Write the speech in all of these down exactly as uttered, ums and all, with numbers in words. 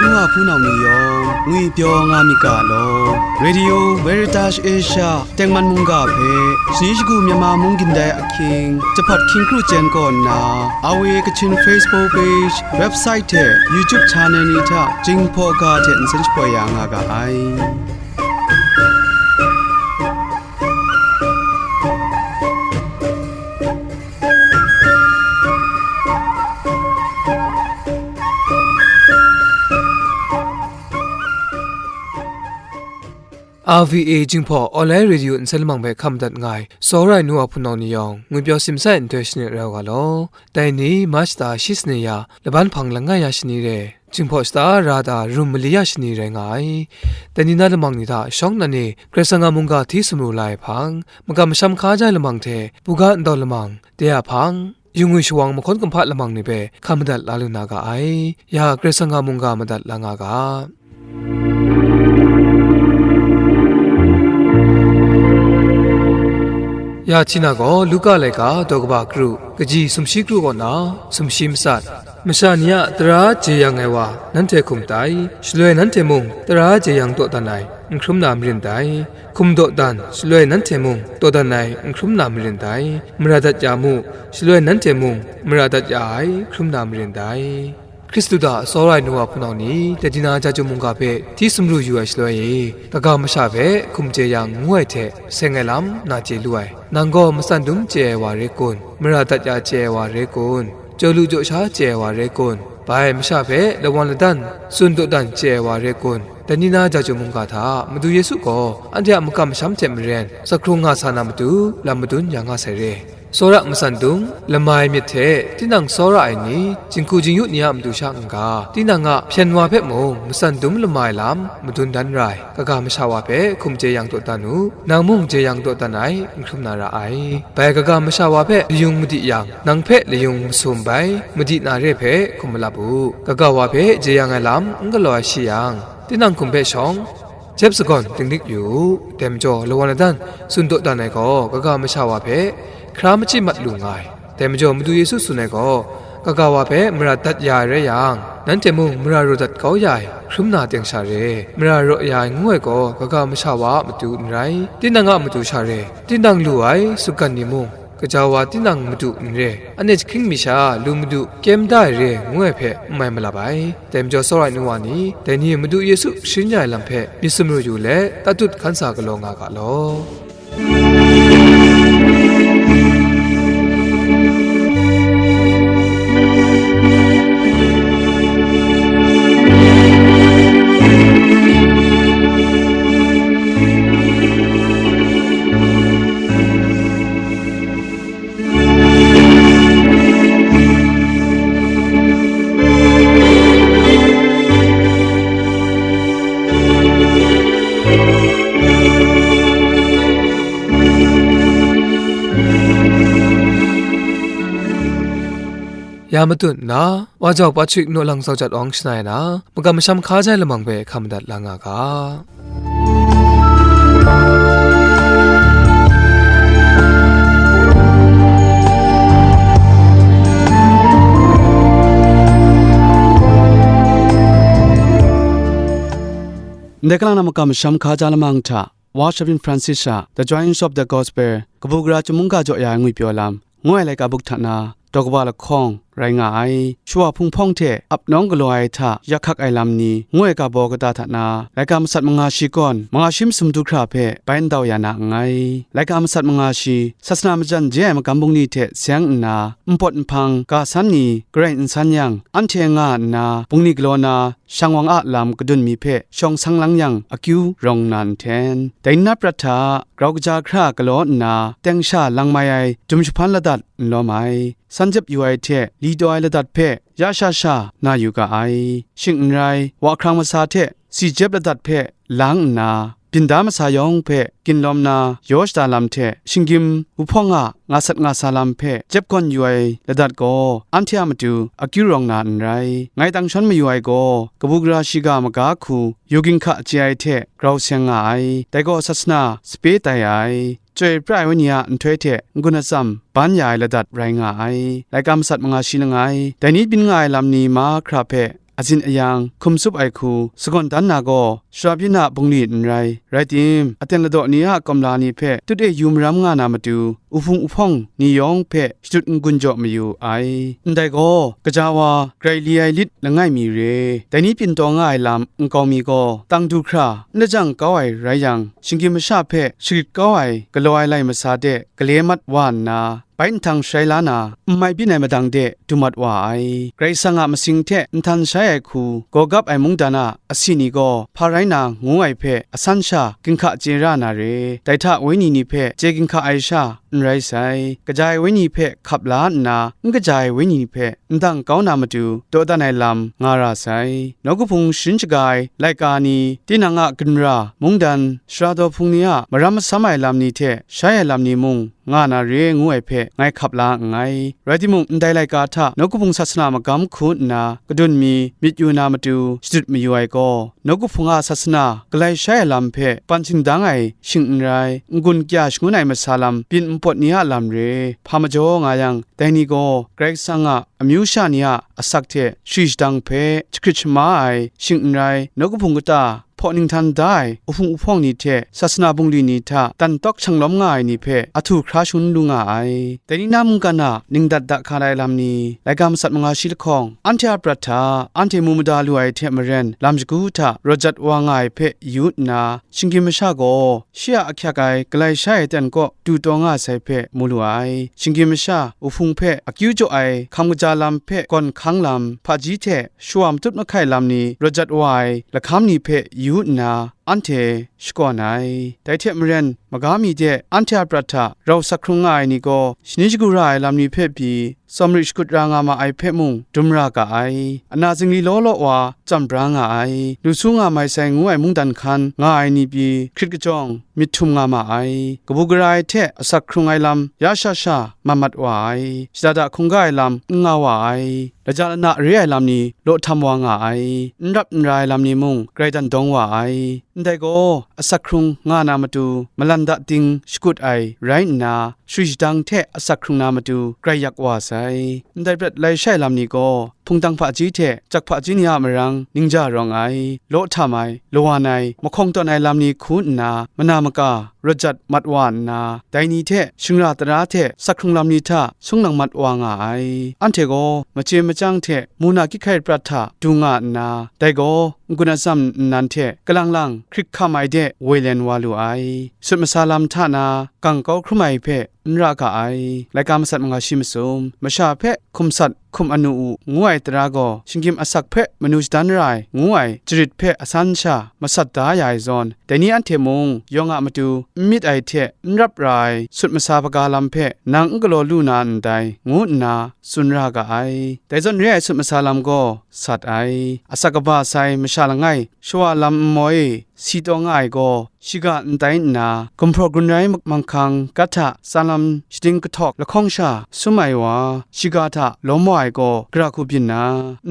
Ngu a hpunau ni yawng ngwipyaw nga myit ga law. Radio Veritas Asia tengman mungga hpe shani shagu Myanmar mung gindai ahkying, jahpawt hkying kru chyen kaw nna, R V A Kachin Facebook page, website hte YouTube channel ni hta Jinghpaw ga hte nsen shapoi ya nga ga ai. R V A Jinghpaw Online Radio nsen lamang hpe hkam dat nga ai, tsawra ai nu wa hpunau ni yawng, ngwipyaw simsai nhtoi shani rau ga law. Dai ni, March shata shi sane ya, laban hpang langai ya shani re, Jinghpaw shata ra da rum mali ya shani rai nga ai. Dai ni na lamang ni hta shawng nnan e Karai Kasang a mungga hti sumru la ai hpang, makam masham hkaja ai lamang hte, buga ndau lamang, de a hpang, yu ngwi shawang mahkawn kumhpa lamang ni hpe hkam madat la lu na ga ai. Ya Karai Kasang a mungga madat la nga ga. Ya hti na gaw, Luka laika daw kaba kru, kaji sumshi kru kaw na, sumshi matsat. Masha ni a tara jeyang ai wa, nanhte hkum tai, shaloi nanhte mung tara jeyang dawdan ai, n hkrum na marin dai. Hkum dawdan, shaloi nanhte mung dawdan ai, n hkrum na marin dai. Mara dat ya mu, shaloi nanhte mung mara dat ya ai, hkrum na marin dai. Hkristu hta tsawra ai nu wa hpunau ni, dai ni na Jahtum mungga hpe hti sumru yu ai shaloi e, kaga masha hpe hkum jeyang ngu ai hte seng ai lam na chye lu ai. Nang gaw matsan dum chye ai wa rai kun? Mara dat ya chye ai wa rai kun? Jaw lu jaw sha chye ai wa rai kun? Bai masha hpe lawan ladan, tsun dawdan chye ai wa rai kun? Dai ni na Jahtum mungga hta Madu Yesu gaw anhte a makam masham hte maren, zakhru nga sa na matu lam madun ya nga sai re. Tsawra matsan dum, lamai myit hte tinang tsawra ai ni, jinghku jingyu ni a matu sha n-ga, tinang a hpyen wa hpe mung matsan dum lamai lam madun dan rai. Kaga masha wa hpe hkum jeyang dawdan u, nang mung jeyang dawdan ai, n hkrum na ra ai. Bai kaga masha wa hpe layung madi yang, nang hpe layung masum bai, madi na re hpe hkum malap u. Kaga wa hpe jeyang ai lam n galaw ai shi yang, tinang hkum hpe shawng, jep sagawn dinglik yu u. Dai majaw, lawan ladan tsun dawdan ai gaw, kaga masha wa hpe hkra machyi mat lu nga ai. Dai majaw, Madu Yesu tsun ai gaw, kaga wa hpe mara dat ya ai rai yang, nanhte mung mara raw dat kau ya ai, hkrum na teng sha re. Mara raw ya ai ngu ai gaw, kaga masha wa a matu n rai, tinang a matu sha re. Tinang lu ai sutgan ni mung, gaja wa tinang matu n re, anet jahking mi sha lu madu kyem da ai re, ngu ai hpe n mai malap ai. Dai majaw, tsawra ai nu wa ni, dai ni Madu Yesu sharin ya ai lam hpe myit sumru yu let, tatut hkan sa galaw nga ga law. Ya matut nna, wa jau Patrick naw lang zau jat awng shangai na, makam masham hka jai lamang hpe hkam madat la nga ga. Ndai kalang na makam masham hka ja lamang hta, Wa Shabin Francis a The Joyance of the Gospel, kabu gara chyum mungga jaw ya ai ngwipyaw lam, ngu ai laika buk hta na, daw kaba lahkawng rai nga ai. Shawa hpung hpawng hte ap nawng galaw ai hta yak hkak ai lam ni, ngu ai ga baw kata hta na, laika masat manga shi kawn, manga shi masum du hkra hpe bai ndau ya na nngai. Laika masat manga shi, sasana majan je ai magam bungli hte seng nna, npawt nhpang, ga san ni, garai n san yang, anhte nga nna, bungli galaw na, shang wang a lam kadun mi hpe shawng sang lang yang akyu rawng nna nhten, dai ni na prat hta grau kaja hkra galaw nna, teng sha lang mai ai jum jahpan ladat n lawm ai, san jep yu ai hte li taw ai ladat hpe ya sha sha na yu ga ai. Shing n rai, wa hkrang masa hte si jep ladat hpe lang nna, byin da masa yawng hpe ginlawm na yaw shada lam hte, shinggyim wuhpawng a nga sat nga sa lam hpe jep gawn yu ai ladat gaw, anhte a matu akyu rawng na n rai. Ngai tang shawn mayu ai gaw, kabu gara shiga maga hku yu ginhka chye ai hte grau seng nga ai. Dai gaw sasana sape tai ai, chyoi pra ai wenyi a nhtoi hte n-gun atsam ban ya ai ladat rai nga ai. Laika masat manga shi langai, dai ni byin nga ai lam ni mahkra hpe azin ayang hkum tsup ai hku sagawn dan na gaw, shara byin a bungli n rai, rai tim, aten ladaw ni a kumla ni hpe tut e yu maram nga na matu, uhpung uhpawng ni yawng hpe shadut n-gun jaw mayu ai. Ndai gaw, gaja wa, grai li ai lit langai mi re, dai ni byin taw nga ai lam nkau mi gaw, tang du hkra, n lajang kau ai rai yang, shinggyim masha hpe shagrit kau ai galaw ai lai masa de gale mat wa nna, bai nhtang sharai la na, n mai byin ai madang de du mat wa ai. Karai Kasang a masing hte nhtan shai ai hku gaw gap ai mungdan a asi ni gaw hpa rai na ngu ai hpe asan sha ginhka chye ra na re. Dai hta wenyi ni hpe chye ginhka ai sha n rai sai. Kaja ai wenyi hpe hkap la nna, n kaja ai wenyi ni hpe ndang kau na matu dawdan ai lam nga ra sai. Nawku Hpung sharin shaga ai laika ni, tinang a ginra, mungdan, sara daw hpung ni a maram masam ai lam ni hte shai ai lam ni mung nga na re ngu ai hpe ngai hkap la nngai. Rai timung, ndai laika hta Nawku Hpung sasana magam hku nna kadun mi myit yu na matu shadut mayu ai gaw, Nawku Hpung a sasana galai shai ai lam hpe ban shingdang ai shing n rai, n-gun kya shangun ai masa lam byin npawt ni a lam re, hpa majaw nga yang, dai ni gaw Karai Kasang a amyu sha ni a asak hte shari shadang hpe jahkrit shama ai shing n rai, Nawku Hpung kata hpaw ninghtan da ai uhpung uhpawng ni hte sasana bungli ni hta dan tawk shanglawm nga ai ni hpe ahtu hkra shangun lu nga ai. Dai ni na mungkan a ningdat da hka ai lam ni, laika matsat manga shi lahkawng, anhte a prat hta anhte mu mada lu ai hte maren, lam shagu hta rawt jat wa nga ai hpe yu nna, shinggyim masha gaw shi a ahkyak ai galai shai ai ten kaw du taw nga sai hpe mu lu ai. Shinggyim masha, uhpung hpe akyu jaw ai hkam kaja lam hpe gawn hkang lam, hpaji hte shawa matut mahkai lam ni rawt jat wa ai lahkam ni hpe yu nna, anhte shakawn ai. Dai hte maren, maga mi de anhte a prat hta rau sak hkrung nga ai ni gaw, shani shagu ra ai lam ni hpe pyi, tsawmri shakut ra nga ma ai hpe mung dum ra ga ai. Ana zingli law law wa, chyam bra nga ai, lu su nga mai sai ngu ai mungdan hkan nga ai ni pyi hkrit kajawng myit htum nga ma ai. Kabu gara ai hte asak hkrung ai lam ya sha sha mat mat wa ai, shada da hkungga ai lam n nga wa ai, laja lana re ai lam ni law htam wa nga ai, n rap n ra ai lam ni mung grai dan dawng wa ai. Ndai gaw, asak hkrung nga na matu malan da ting shakut ai rai nna, shari shadang hte asak hkrung na matu grai yak wa sai. Ndai prat lai shai lam ni gaw, hpungtang hpaji hte jak hpaji ni a marang ningja rawng ai, law htam ai, lawan ai, mahkawng tawn ai lam ni hku nna, mana maka rawt jat mat wa nna, dai ni hte shingra tara hte sak hkrung lam ni hta sung nang mat wa nga ai. Anhte gaw machye machyang hte mu na kyit hkai prat hta du nga nna, dai gaw n-gun atsam nnan hte kalang lang hkrit hkam ai de woi len wa lu ai. Sut masa lam hta na gang kau hkrum ai hpe n ra ga ai. Laika matsat manga shi masum, masha hpe hkum sat hkum anu u ngu ai tara gaw, shinggyim asak hpe manu shadan ra ai ngu ai jarit hpe asan sha masat da ya ai zawn, dai ni anhte mung yawng a matu n myit ai hte n rap ra ai sut masa hpaga lam hpe nang n galaw lu na ndai, ngu nna tsun ra ga ai. Dai zawn re ai sut masa lam gaw sat ai. Asak kaba sai masha langai, shawa lam nmoi e si taw nga ai gaw, shiga n tai nna, gumhpraw gun rai manghkang gat hta tsan lam shading kahtawk lahkawng sha sum ai wa, shiga hta lawm wa ai gaw gara hku byin na,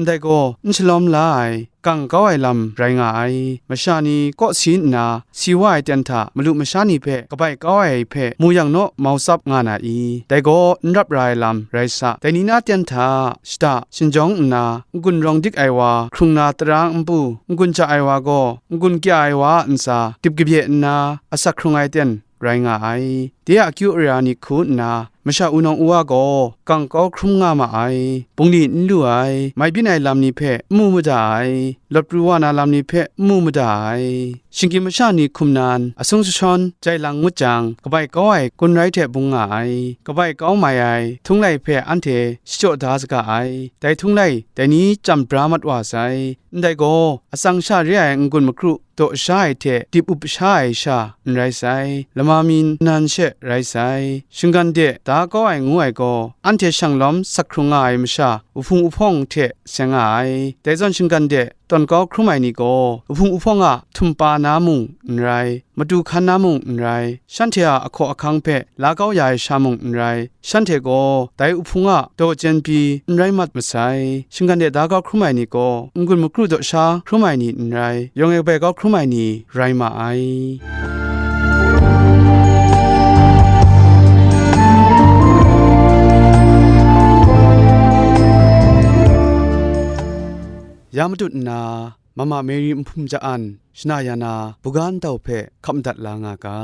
ndai gaw n shalawm la ai, gang kau ai lam rai nga ai. Masha ni kaw si nna si wa ai ten hta malu masha ni hpe kabai kau ai hpe mu yang naw mau tsap nga na i? Dai gaw n rap ra ai lam rai sa. Dai ni na ten hta shada shinjawng nna, n-gun rawng dik ai wa, hkrung na tara npu, n-gun ja ai wa gaw, n-gun kya ai wa a ntsa dip kabye nna, asak hkrung ai ten rai nga ai. De a akyu ara ni hku nna, masha wunawng wa gaw gang kau hkrum nga ma ai, bungli n lu ai, mai byin ai lam ni hpe n mu mada ai, lawt pru wa na lam ni hpe n mu mada ai. Shinggyim masha ni hkum nan asung sashawn jai lang ngut jang, kabai kau ai kun rai hte bung nga ai, kabai kau mai ai htunglai hpe anhte shachyaw da saga ai. Dai htunglai, dai ni chyam bra mat wa sai. Ndai gaw, atsang sha re ai n-gun makru daw sha ai hte dip up sha ai sha n rai sai, lama mi nan she rai sai. Shinggan de da kau ai ngu ai gaw, anhte shanglawm sak hkrung nga ai masha, uhpung uhpawng hte seng nga ai. Dai zawn shinggan de tawn kau hkrum ai ni gaw, uhpung uhpawng a htumpa na mung n rai, matu hkan na mung n rai, shanhte a ahkaw ahkang hpe la kau ya ai sha mung n rai, shanhte gaw dai uhpung a daw chyen pyi n rai mat masai. Shinggan de da kau hkrum ai ni gaw, n-gun makru daw sha hkrum ai ni n rai, yawng e kabai kau hkrum ai ni rai ma ai. Ya matut nna, Mama Mary nhpum ja-an shana ya na buga ntau hpe hkap madat la nga ga.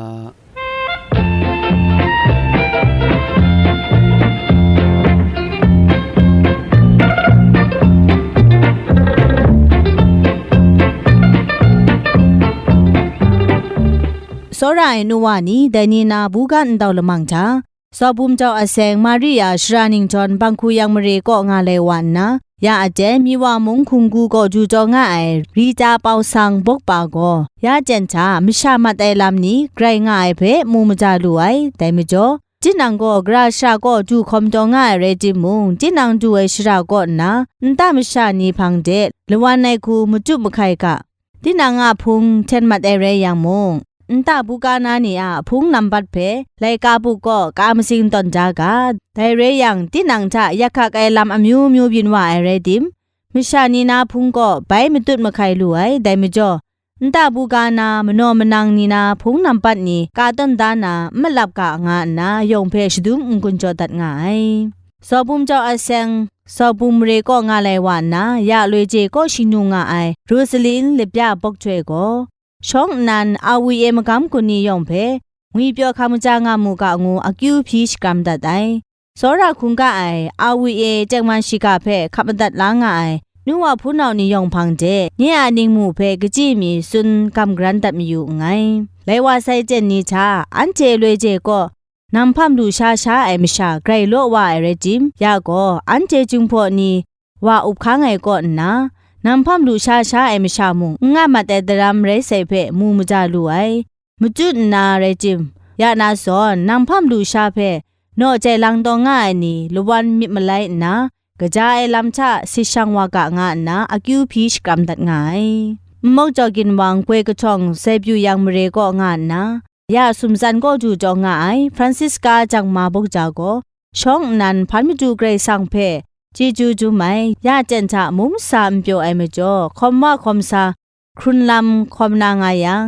Tsawra ai nu wa ni, dai ni na buga ntau lamang hta, Sawbum jau aseng Maria shara ning jawn banghku yang mare kaw nga lai wa nna, ya aten Miwa mung hkunggu kaw du taw nga ai Rita Pau Sang bawk pa gaw, ya jen hta masha mat ai lam ni grai nga ai hpe mu maja lu ai. Dai majaw, tinang gaw gara shara kaw du hkawm taw nga ai rai timung, tinang du ai shara kaw nna, nta masha ni hpang de lawan ai hku matup mahkai ga, tinang a hpung hten mat ai rai yang mung, nta buga na ni a hpung nambat hpe laika buk kaw ka matsing tawn da ga, dai rai yang, tinang hta yak hkak ai lam amyu myu byin wa ai rai tim, masha ni na hpung kaw bai matut mahkai lu ai. Dai majaw, nta buga na manaw manang ni na hpung nambat ni ka tawn da na n malap ga nga nna, yawng hpe shadum n-gun jaw dat nga ai. Sawbum jau aseng, Sawbum mare kaw nga lai wa nna, ya loi je kaw shingnu nga ai Rosalin Labya Bawk Htoi gaw, shawng nnan A W A magam kun ni yawng hpe ngwipyaw hkam kaja nga mu ga ngu akyu hpyi shakram dat ai. Tsawra hkungga ai A W A tengman shiga hpe hkap madat la nga ai nu wa hpunau ni yawng hpang de, nye a ningmu hpe kachyi mi tsun kam garan dat mayu nngai. Lai wa sai jen ni hta, anhte loi je kaw, nang hpam lu sha sha ai masha grai law wa ai rai tim, ya gaw, anhte Jinghpaw ni wa up hkang ai kaw nna, nang hpam lu sha sha ai masha mung n nga mat ai daram rai sai hpe mu maja lu ai. Machyu nna rai tim, ya na zawn, nang hpam lu sha hpe naw jai lang taw nga ai ni lawan myit malai nna, kaja ai lam hta sit shang wa ga nga nna, akyu hpyi shakram dat nga ai. Nmawk Jaw Ginwang Goi Kahtawng Sai Pyu Yang mare kaw nga nna, ya sumtsan kaw du taw nga ai Francisca Jangma Bawk Ja gaw, shawng nnan hpan madu Karai Kasang hpe chyeju dum ai, ya jen hta mung sa n pyaw ai majaw, hkawm wa hkawm sa, hkrun lam hkawm na nga yang,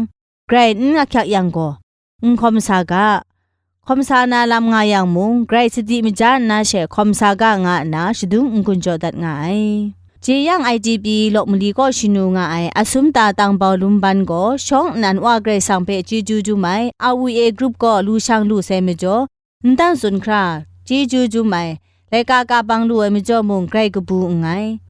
grai n ahkyak yang gaw, n hkawm sa ga, hkawm sa na lam nga yang mung, grai sadi maja nna she hkawm sa ga nga nna shadum n-gun jaw dat nga ai. Jeyang I D P lawk mali kaw shanu nga ai Asumta Tangbau Lumban gaw shawng nnan Wa Karai Kasang hpe chyeju dum ai A W A group kaw lu shang lu sai majaw, n dang tsun hkra, chyeju dum ai, laika ka bang lu ai majaw mung grai kabu nngai.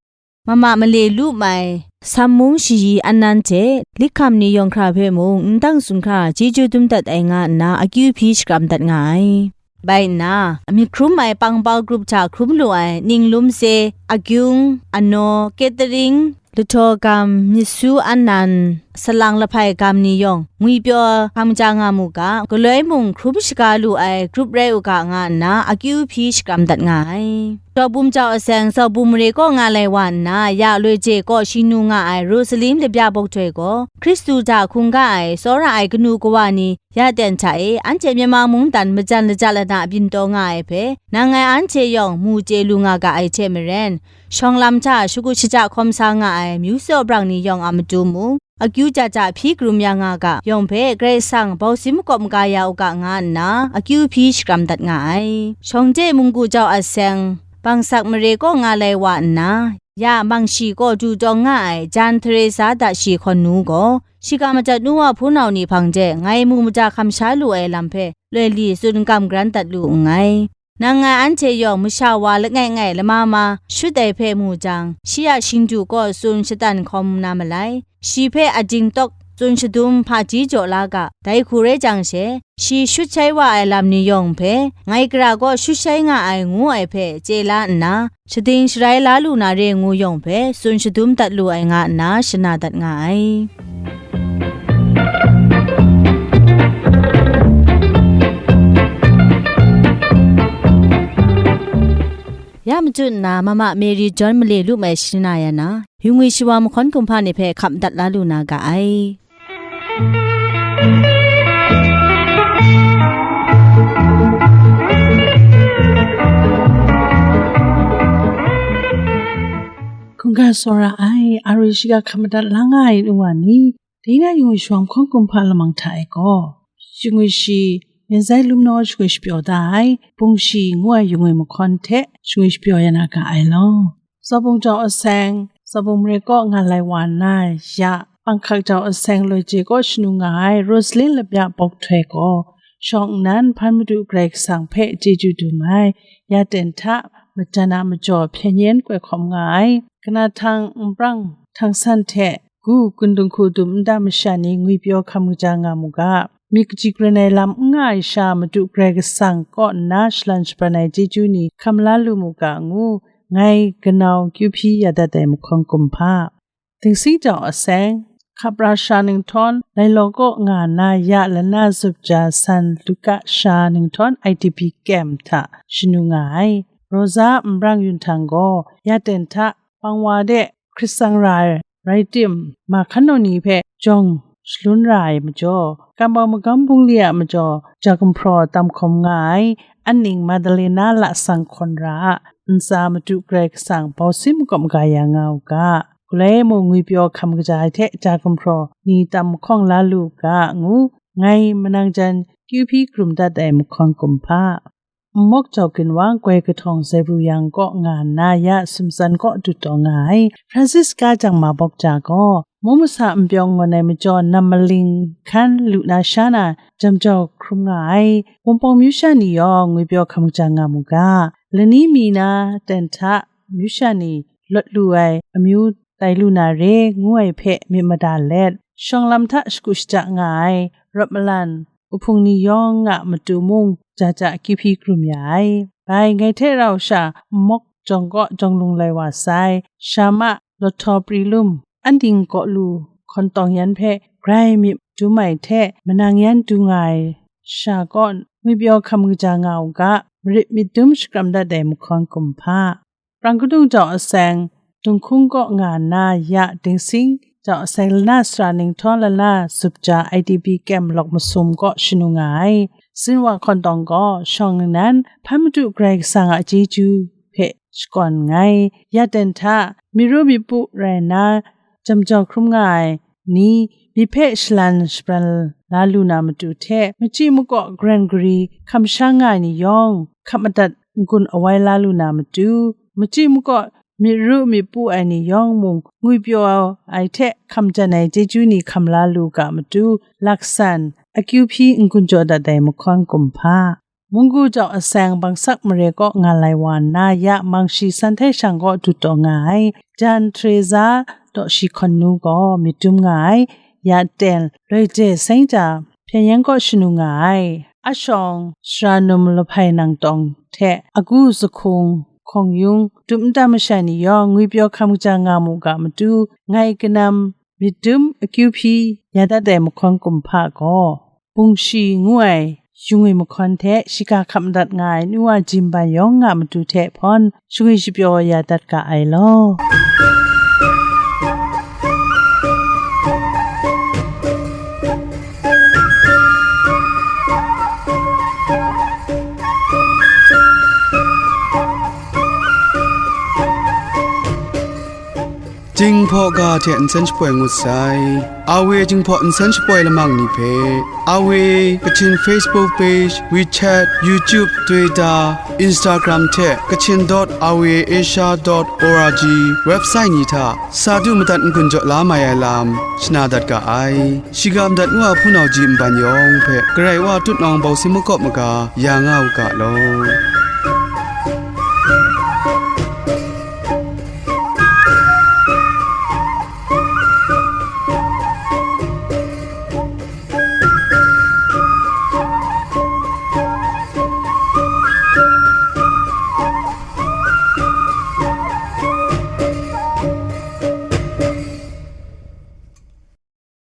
Mama male lu mai, Sam mung shayi Annan hte, likham ni yawng hkra hpe mung n dang tsun hkra, chyeju dum dat ai nga nna akyu hpyi shakram dat nga ai. Bai nna, myit hkrum ai pangbau grup hta hkrum lu ai Ninglum Se, Akyung, Ano, Catering, Lahtaw Gam, Myit Su Annan, Salang Lahpai Gam ni yawng ngwipyaw hkam ja nga mu ga, galoi mung hkrum shaga lu ai grup rai u ga nga nna akyu hpyi shakram dat nga ai. Jawbum jau aseng, Jawbum mare kaw nga lai wa nna, ya loi je kaw shingnu nga ai Rosalim Labya Bawk Htoi gaw, Hkristu hta hkungga ai tsawra ai kanu kawa ni, ya ten hta e, anhte Myanmar mungdan majan laja lana byin taw nga ai hpe, nang ngai anhte yawng mu chye lu nga ga ai hte maren, shawng lam hta shagu shaja hkawm sa nga ai myu tsaw brang ni yawng a matu mung, akyu ja ja hpyi karum ya nga ga, yawng hpe Karai Kasang bausim makawp maga ya u ga nga nna, akyu hpyi shakram dat nga ai. Shawng de munggu jau aseng, Bangsak mare kaw nga lai wa nna, ya Mangshi kaw du tawng nga ai Jan Teresa Dashi hkawn nu gaw, shiga madat nu wa hpunau ni hpang de ngai mu maja hkam sha lu ai lam hpe loi li tsun kam garan dat lu nngai. Nang ngai anhte yawng masha wa langai ngai lama ma shut ai hpe mu jang, shi a shingdu kaw tsun shatan hkawm na malai. Shi hpe ading tawk tsun shadum hpaji jaw la ga, dai hku rai jang she, shi shut shai wa ai lam ni yawng hpe, ngai gara gaw shut shai nga ai ngu ai hpe chye la nna, shading sharai la lu na re ngu yawng hpe tsun shadum dat lu ai nga nna shana dat nga ai. Ya machyu nna, Mama Mary John male lu mai shana ya na, yu ngwi shawa mahkawn kumhpa ni hpe hkap dat la lu na ga ai. Hkungga tsawra ai, a ri shiga hkap madat la nga ai nu wa ni, dai na yu ngwi shawa mahkawn kumhpa lamang hta e gaw, shingwi shi, Minzai Lumnaw shingwi shapyaw da ai, Bungshi ngu ai yu ngwi mahkawn hte shingwi shapyaw ya na ga ai law. Tsawbung jau aseng, Tsawbung mare kaw nga lai wa nna, ya Panghkak jau aseng loi je kaw shanu nga ai Rosalin Lapya Bawk Htoi gaw, shawng nnan hpan Madu Karai Kasang hpe chyeju dum ai, ya ten hta majan a majaw hpyen yen koi hkawm nga ai, Kanahtang Nbrang Htang San hte Gu Gundung Hku Dum Nta Masha ni ngwipyaw hkam kaja nga mu ga, myit kaji grin ai lam n nga ai sha Madu Karai Kasang kaw nna shalan shabran ai chyeju ni hkam la lu mu ga ngu, ngai kanau kyu hpyi ya dat ai mahkawn kumhpa. Dingsing jau aseng, Hkapra sha ninghtawn, Lailaw kaw nga na ya lana zup ja san Luka sha ninghtawn I D P kem hta shanu nga ai. Rosa Nbrang Yun Htang gaw, ya ten hta, pang wa de hkrit tsang ra ai rai tim, ma hkan nau ni hpe jawng shalun ra ai majaw, Kambau Magam Bungli a majaw, ja gumhpraw tam hkawm nga ai, an ning Madalena lasang hkawn ra a, ntsa Madu Karai Kasang bau si makawp maga ya nga u ga, galoi mung ngwipyaw hkam kaja ai hte ja gumhpraw ni tam mahkawng la lu u ga, ngu ngai manang jan kyu hpyi krum dat ai mahkawn kumhpa. Nmawk jau ginwang goi kahtawng Zebru yang kaw nga nna ya sumtsan kaw dut taw nga ai Francisca jang ma bawk ja gaw, mu masa npyawng ngawn ai majaw nam maling hkan lu na sha na jam jau hkrum nga ai Wunpawng myu sha ni yawng ngwipyaw hkam kaja nga mu ga, lani mi na ten hta myu sha ni lawt lu ai amyu tai lu na re ngu ai hpe myit mada let, shawng lam hta shagu shaja nga ai rawt malan, uhpung ni yawng a matu mung ja ja kyu hpyi krum ya ai. Bai ngai hte rau sha nmawk jawng kaw jawng lung lai wa sai, sha ma lawt htaw pri lum, an ding kaw lu hkawn tawng yan hpe grai myit dum ai hte manang yan du nga ai sha kaw ngwipyaw hkam kaja nga u ga, marit myit dum shakram dat ai mahkawn kumhpa. Prang kadung jau aseng, Dunghkung kaw nga nna ya Dingsing jau aseng lana sara ninghtawn lana zup ja I D P kem lawk masum kaw shanu nga ai. Sinwa hkawn tawng gaw shawng nnan hpan Madu Karai Kasang a chyeju hpe shakawn nngai. Ya ten hta, myit ru myit pu rai nna, jam jau hkrum nga ai ni, myit hpe shalan shabran la lu na matu hte, machyi makaw garen gari hkam sha nga ai ni yawng, hkap madat n-gun awai la lu na matu, machyi makaw myit ru myit pu ai ni yawng mung, ngwipyaw ai hte hkam jan ai chyeju ni hkam la lu ga matu, laksan, akyu hpyi n-gun jaw dat ai mahkawn kumhpa. Munggu jau aseng bangsak mare kaw nga lai wa nna, ya Mangshi San Htai Shang kaw dut taw nga ai, Jan Teresa daw shi hkawn nu gaw myit dum nga ai, ya ten loi je seng ja hpyen yen kaw shanu nga ai, a shawng sara num lahpai nang tawng hte agu zahkung hkawng yung dum nta masha ni yawng ngwipyaw hkam kaja nga mu ga matu, ngai kanam myit dum akyu hpyi ya dat ai mahkawn kumhpa gaw, Bungshi ngu ai shingwi mahkawn hte shiga hkap madat nga ai nu wa jimban yawng nga matu hte hpawn shingwi shapyaw ya dat ga ai law. Jinghpaw ga hte nsen shapoi ngut sai. A W Jinghpaw nsen shapoi lamang ni hpe, A W Kachin Facebook page, WeChat, YouTube, Twitter, Instagram hte Kachin dot R V A Asia dot O R G website ni hta sa du madat n-gun jaw la mai ai lam shana dat ga ai. Shiga madat ngu a hpunau ji nban yawng hpe Karai Wa tutnawng bau si makawp maga ya nga u ga law.